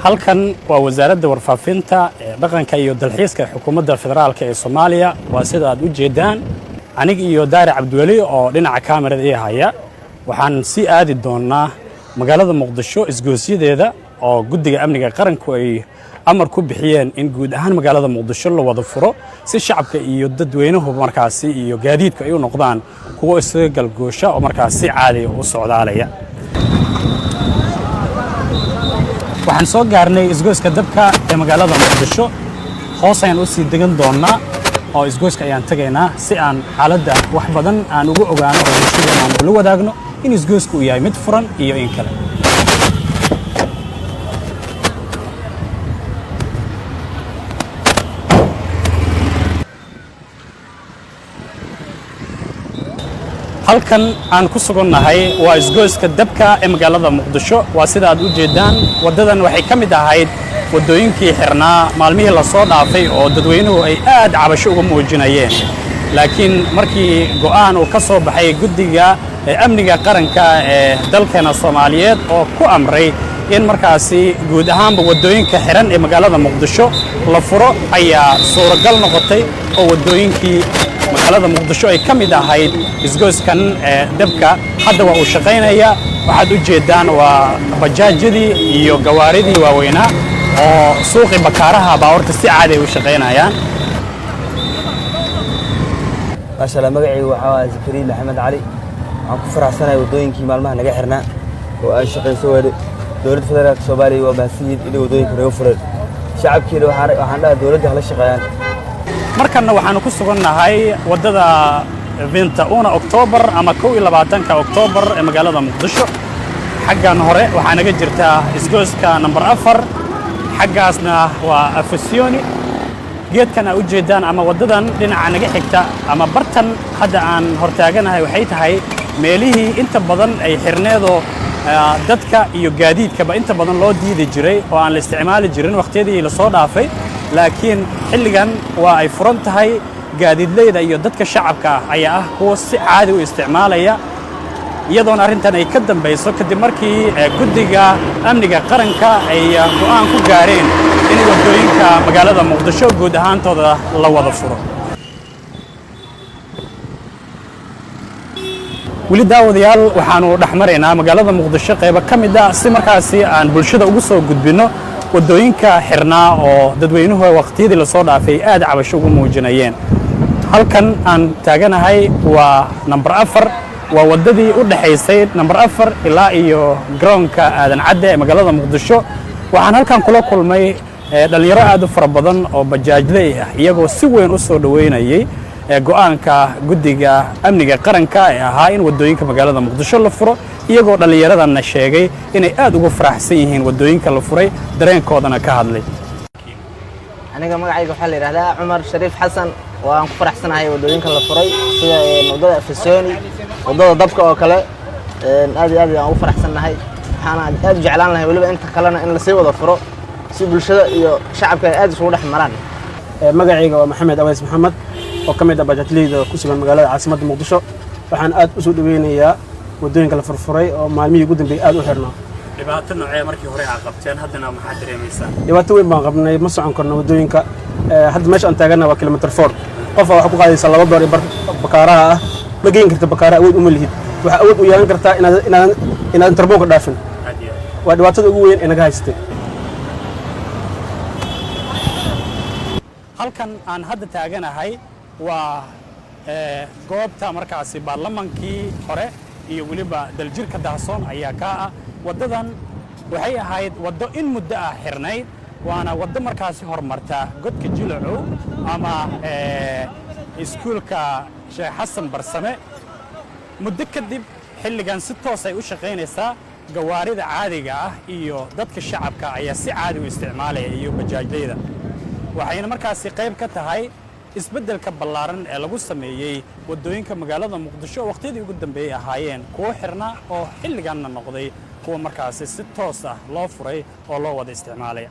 Halkan waa Wasaaradda Warfaafinta ee Dhaqanka iyo Dalxiiska ee Xukuumadda Federaalka ee Soomaaliya. Waa sida aad u jeedaan, aniga iyo Daari Cabdiweli oo dhinaca kaamirada ii haya waxaan sii aadi doonnaa magaalada Muqdisho isgoosyadeeda, oo Guddiga Amniga Qaranku ay amar ku bixiyeen in guud ahaan magaalada Muqdisho la wada furo, si shacabka iyo dadweynuhu markaasi iyo gaadiidku ay u noqdaan kuwo isaga galgoosha oo markaas si caadiya u socdaalaya. Waxaan soo gaarnay isgoyska Dabka ee magaalada Muqdisho. Hoos ayaan u sii degan doonnaa oo isgoyska ayaan tegaynaa, si aan xaaladda wax badan aan ugu ogaano oo bulshadeena aan ula wadaagno in isgoysku uu yahay mid furan iyo in kale. Halkan aan ku sugannahay waa isgoyska Dabka ee magaalada Muqdisho. Waa sida aad u jeedaan, waddadan waxay ka mid ahayd waddooyinkii xirnaa maalmihii lasoo dhaafay oo dadweynuhu ay aad cabasho uga muujinayeen. Laakiin markii go'aan uu ka soo baxay Guddiga Amniga Qaranka ee dalkeena Soomaaliyeed oo ku amray in markaasi guud ahaanba waddooyinka xiran ee magaalada Muqdisho la furo, ayaa suuragal noqotay oo waddooyinkii magaalada Muqdisho ay ka mid ahayd isgoyskan ee Dabka hadda waa uu shaqaynayaa. Waxaad u jeeddaan waa bajaajyadii iyo gawaaridii waaweynaa oo suuqii Bakaaraha baa horta si caadi ay u shaqaynayaan. Maasha Allah, magacaygu waxaa waa Zakariya Maxamed Cali. Waxaan ku faraxsanahay waddooyinkii maalmaha naga xirnaa oo ay shaqayso weli. Dowladda Federaalka Soomaaliya waa mahadsanyihiin inay waddooyinka naga fureen. Shacabkiina waxaan dhahaa dowladda hala shaqeeyaan. Markanna waxaanu ku sugannahay waddada 21 Oktoobar ama 21-ka Oktoobar ee magaalada Muqdisho. Xaggan hore waxaa naga jirta isgoyska nambar 4, xaggaasna waa Afasioni. Geedkan aa u jeeddaan ama waddadan dhinaca naga xigta ama bartan hadda aan hortaaganahay waxay tahay meelihii inta badan ay xirneedoo dadka iyo gaadiidkaba inta badan loo diidi jiray oo aan la isticmaali jirin wakhtiyadii lasoo dhaafay. Laakiin xilligan waa ay furan tahay. Gaadiidleyda iyo dadka shacabka ah ayaa ah kuwo si caadi u isticmaalaya, iyadoona arrintan ay ka dambayso kadib markii Guddiga Amniga Qaranka ay go'aan ku gaareen in waddooyinka magaalada Muqdisho guud ahaantooda la wada furo. Weli daawadayaal, waxaanu dhex maraynaa magaalada Muqdisho qaybo ka mid ah, si markaasi aan bulshada ugu soo gudbinno waddooyinka xirnaa oo dadweynuhu waqtiyadii lasoo dhaafay aad cabasho ugu muujinayeen. Halkan aan taaganahay waa nambar 4. Waa waddadii u dhexaysay nambar 4 ilaa iyo garoonka Aadan Cadde ee magaalada Muqdisho. Waxaan halkan kula kulmay dhallinyaro aad u fara badan oo bajaajley ah, iyagoo si weyn u soo dhoweynayey go'aanka Guddiga Amniga Qaranka ee ahaa in waddooyinka magaalada Muqdisho la furo, iyagoo dhallinyaradanna sheegay inay aad ugu faraxsan yihiin waddooyinka la furay, dareenkoodana ka hadlay. Aniga magacayga waxaa la yidhahdaa Cumar Shariif Xasan. Waan ku faraxsanahay waddooyinka la furay, sida waddada Afisoni, waddada Dabka oo kale. Aad iyo aad ayaan ugu faraxsannahay. Waxaana aad u jeclaan lahay weliba inta kalena in lasii wada furo, si bulshada iyo shacabka ay aad isugu dhex maraan. Magacayga waa Maxamed Aweys Maxamed oo ka mid ah bajaajleyda ku sugan magaalada caasimadda Muqdisho. Waxaan aad u soo dhaweynayaa waddooyinka la furfuray oo maalmihii ugu dambeeyey aad u xirnaa. Dhibaato noocee markii hore aa qabteen? Haddana maxaad dareemaysaa? Dhibaato weyn baan qabnay, ma socon karno waddooyinka. Hadda meesha aan taagana waa kilomitir 4. Qofa waxaa ku qaadaysaa $2 iyo bar Bakaaraha ah. Ma geyn karta Bakaara, awood uma lihid. Waxaa awood u yeelan kartaa inaadan tarboonka dhaafin. Waa dhibaatada ugu weyn ee naga haysatay. Halkan aan hadda taaganahay waa goobta markaasi baarlamaankii hore iyo weliba Daljirka Dahsoon ayaa kaa ah. Waddadan waxay ahayd waddo in muddo ah xirnayd, waana waddo markaasi horumarta Godka Jilacow ama iskuulka Sheekh Xasan Barsame. Muddo kadib xilligan si toos ay u shaqaynaysaa. Gawaarida caadiga ah iyo dadka shacabka ayaa si caadi u isticmaalaya iyo bajaajleyda. Waxayna markaasi qayb ka tahay isbeddelka ballaaran ee lagu sameeyey waddooyinka magaalada Muqdisho oo waqtiyadii ugu dambeeyey ahaayeen kuwo xirna, oo xilliganna noqday kuwa markaasi si toos ah loo furay oo loo wada isticmaalaya.